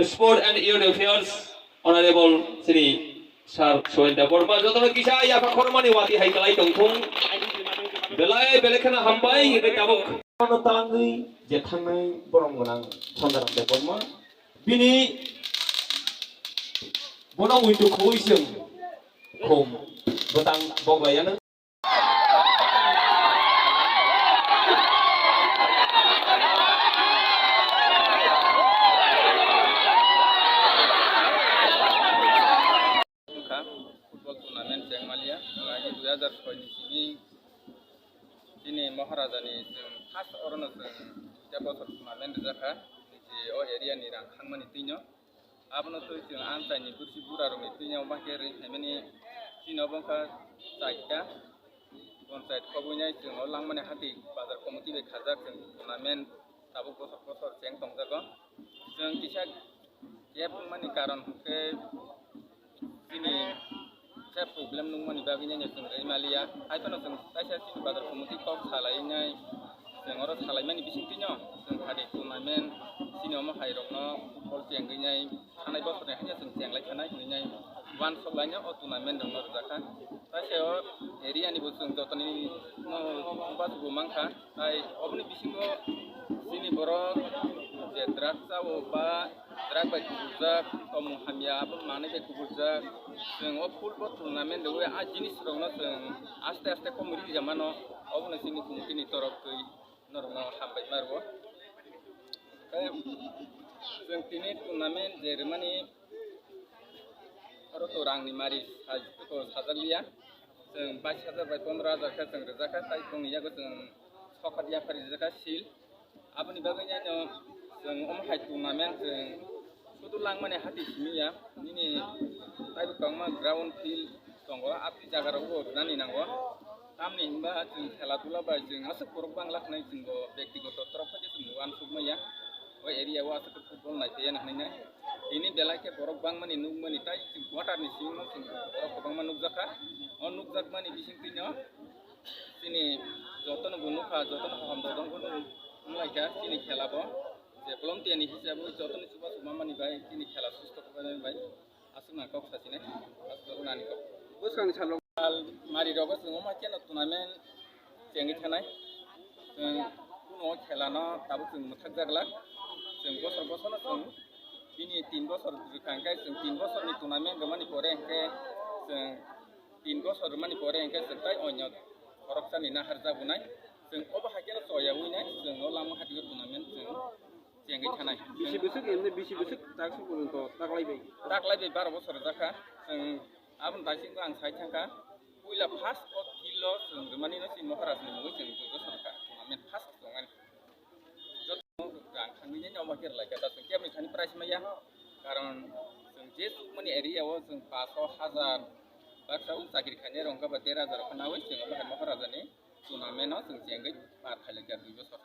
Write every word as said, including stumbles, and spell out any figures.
Sport and Youth Affairs, Honorable Shri Sir Suendra Borma, jotono kisa yapha khormani wati hai kalai tongthung. Belai belai kheno hambai hingke tabuk. Ano tangwi je thangnai borom gwnang Sandaram Debbarma. Bini bono muitu khoi chwng khum bwtang boglaiya nang. Wngkha football tournament chengmaliya, wngkha dui hazar soi ni simi chini Maharaja ni chwng first orono chwng duita bosor tournament rijak kha, je o area ni rang thangmani twino. Abono twi chwng amchaini bwrwi burarokni twino bahai khe ring phaimani chini obo wngkha chaita. Ponchayat khobwinai chwng o langmani hati bazar committee bai khajak chwng tournament tabuk bosor bosor cheng tongjago. Chwng kisa kep wngmani karon hwnkhe chini khe problem nungmani bagwi nai chwng rwi maliya. Hai phano chwng kaisa chini bazar committee kok salainai chwng oro salaimani bisingtwino chwng hati tournament chini omo hai rokno football chengwi nai thanai bosorni haino chwng chenglai thanai hinwi nai uansuk lainai o tournament rokno rwjak kha. Taisa o area ni bo chwng jotoni no chubachu bo mankha. Tai oboni bisingo chini borok je drug chao ba drug bai kubuljak, tomung hamya abo manwi bai kubuljak. Chwng o football tournament rwwi a jinis rokno chwng aste aste komorwi rwjak mano. Obono chini committee ni torop twi norokno hambai ma rwo. Tei chwng tini tournament je rwmani oro to rangni mari sa-, to sajak liya. Chwng bais hajar bai pondro hajar khe chwng rijak kha, tai bongni yago chwng sokhat yaphar rijak kha sil. Aboni bagwi nai no chwng omo hai tournament chwng sudu langmani hati simi ya. Nini taibo kwbangma ground field tongo, aboni jaga rogo rwnani nango. Tamni hinba chwng khela dula bai chwng aswk borok bangla khnai chwng bo bektigoto torop khe chwng uansuk maya. O area o aswk football nai tei ya hwnwi nai. Tini belai khe borok bangmani nukmani tai chwng quarter ni simi no chwng borok kwbangma nukjak kha. O nukjakmani bisingtwi no chini jotono bo nukha, jotono kaham dodon phano wnglaikha chini khela bo. Je volunteer ni hisabo jotono chubachu mamani bai chini khela susto khaimani bai aswk nang kok sachine, aswk nani kok. Bwskangni salo. Al mari rogo chwng omo keno tournament chengwi thanai. Chwng kuno khela no tabuk chwng mwthak jakla. Chwng bosor bosor no chwng bini tin bosor rwkha hwnkhe chwng tin bosor ni tournament rwmani pore hwnkhe chwng tin bosor rwmani pore hwnkhe chwng tai onyo khoroksani naharjak unai. Chwng obo hai kheno choya ui nai, chwng o lama hati o tournament chwng chengwi thanai. Bisi bwswk emne bisi bwswk tak suk porjonto taklai bai. Taklai bai baro bosor jakha. Chwng aboni daisingbo ang sai thangkha. Puila first o field o chwng rwmani no chini Maharaj ni mungwi chwng dui bosor kha tournament first chwngmani. Joto rang thangwi nai omo khe rwlaikha, da chwng kebni thani prize maya. Karon chwng je chukmani area o chwng paso hajar baksa o chakri khainai rok wngkha ba der hajar khe nawi chwng omo hai Maharaj ni tournament o chwng chengwi par khailaikha dui bosor.